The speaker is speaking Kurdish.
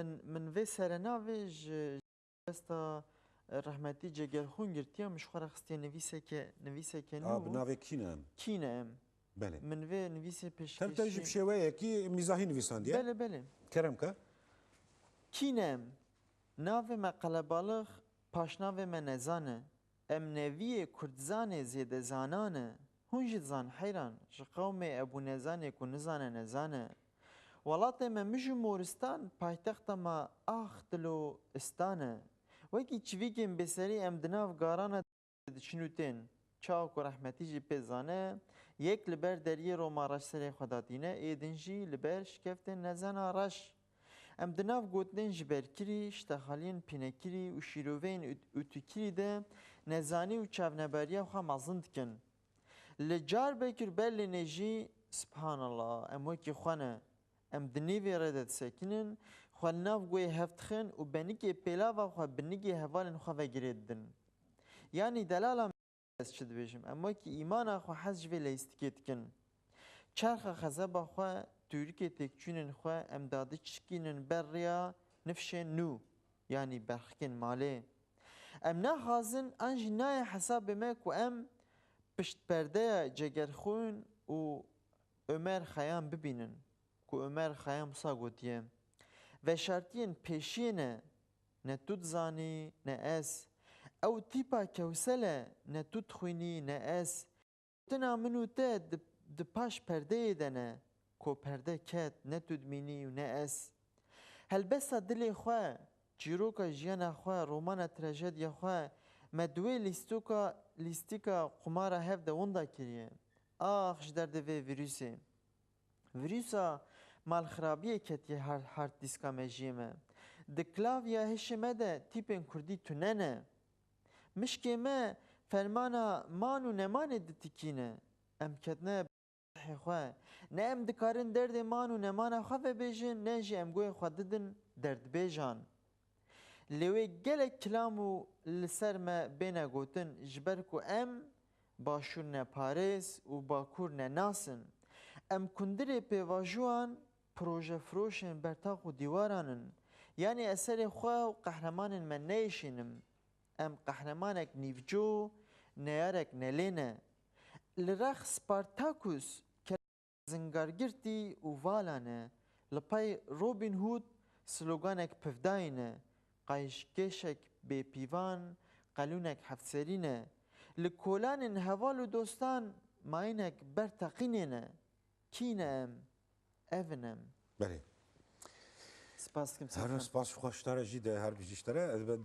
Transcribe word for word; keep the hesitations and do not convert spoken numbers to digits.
Min, min vê serenavê ji desta, e, rehmetî Cegerxwîn girtiye, min ji xwe re xistiye nivîseke, nivîseke nû. A, bi navê Kî ne em? Kî ne em? Belê. Min vê nivîsê pêşkêşî. Tev te jî bi şêweyekî mîzahî nivîsandiye. Belê, belê. Kerem ke. Kî ne em? Navê me qelebalix, paşnavê me nezan e. Em neviyê kurdzanê zêdezanan e. Hûn jî dizan heyran, ji qewmê Ebû Nezanê ku nizane nezan e. Welatê me mij û moristan, paytexta me ax dilo istan e. Wekî çivîkên bêserî em di nav garana diçin û tên. Çawa ku rehmetî jî pê zane, yek li ber deriyê Roma reş serê xwe datîne, ê din jî li ber şikeftên nezana reş. Em di nav gotinên jiberkirî, ştexaliyên pînekirî û şîroveyên ût-, ûtûkirî de nezanî û çavnebariya xwe mezin dikin. Li Carbekir Berlînê jî, subhanallah, em wekî xwe ne. Em di nîvê rê de disekinin, xwe li nav guhê hev dixin û benikê pêlava xwe bi nigê hevalên xwe ve girê didin. Yanî delala me, ez çi dibêjim, em wekî îmana xwe hez ji vê leyîstikê dikin. Çerxa xezeba xwe, tûrikê têkçûnên xwe em dadiçikînin ber rêya nifşên nû, yanî berxikên malê. Em naxwazin an jî nayê hesabê me ku em pişt perdeya Cegerxwîn û Omer Xeyam bibînin, ku Omer Xeyam wisa gotiye, veşartiyên pêşiyê ne, ne tu dizanî, ne ez. Ew tîpa kewsel e, ne tu dixwînî, ne ez. Gotina min û te di, di paş perdeyê de ne, ku perde ket, ne tu dimînî û ne ez. Helbesta dilê xwe, çîroka jiyana xwe, romana trajediya xwe, me di wê lîstoka, lîstika qumara hev de winda kiriye. Ax ji derdê vê vîrusê. Vîrusa malxirabiyê ketiye hard, hard dîska mejiyê me. Di klavya hişê me de tîpên kurdî tune ne. Mişkê me fermana man û nemanê ditikîne. Em ketine bihê xwe. Ne em dikarin derdê man û nemana xwe vebêjin, ne jî em guhê xwe didin derdbêjan. Lê wê gelek kilam û li ser me bêne gotin, ji ber ku em Başûr neparêz û Bakur nenas in. Em kundirê pêvajoyan, projefiroşên ber tax û dîwaran in. Yanî ez serê xwe û qehremanên me neyêşînim. Em qehremanek nîvco, neyarek nelê ne. Li rex Spartakus, zingargirtî û vala ne, li pey Robin Hood sloganek pivdayî ne, qayîşkêşek bêpîvan, qelûnek heftserî ne. Li kolanên heval û dostan mayînek ber teqînê ne. Kî ne em? Ev in em. Belê. Spas dikim, Her Sefan. Spas xweş te re jî de her bijî ji te re. Ez be-